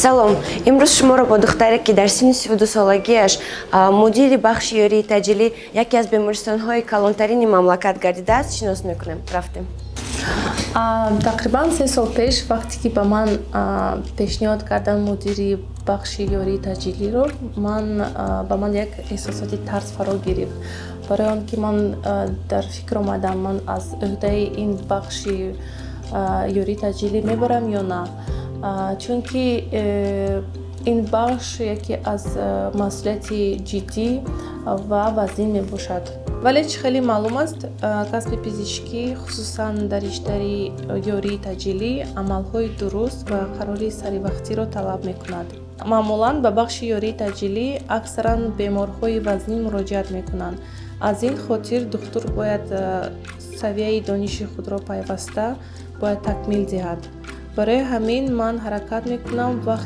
Салом. Имрӯз шуморо бо духтаре, ки дар синни 32 солагиаш мудири бахши ёрии таъҷилӣ яке аз бемористонҳои калонтарини мамлакат гардидааст, шинос мекунем. Рафтем. Тақрибан 3 сол пеш, вақте ки ба ман пешниҳод карданд мудири бахши ёрии таъҷилиро, ман ба ман як эҳсосоти тарс фаро гирифт, барои он ки ман дар фикр омадам, ман аз ӯҳдаи ин бахши ёрии таъҷилӣ мебарам ё на, чунки ин бахш яке аз масъулияти ҷиддӣ ва вазнин мебошад. Вале чӣ хеле маълум аст, касби пизишкӣ, хусусан дар риштаи ёрии таъҷилӣ, амалҳои дуруст ва қарори саривақтиро талаб мекунад. Маъмулан ба бахши ёрии таъҷилӣ аксаран беморҳои вазнин муроҷиат мекунанд. Аз ин хотир духтур бояд савияи дониши худро пайваста бояд такмил диҳад. Барои ҳамин ман ҳаракат мекунам вақт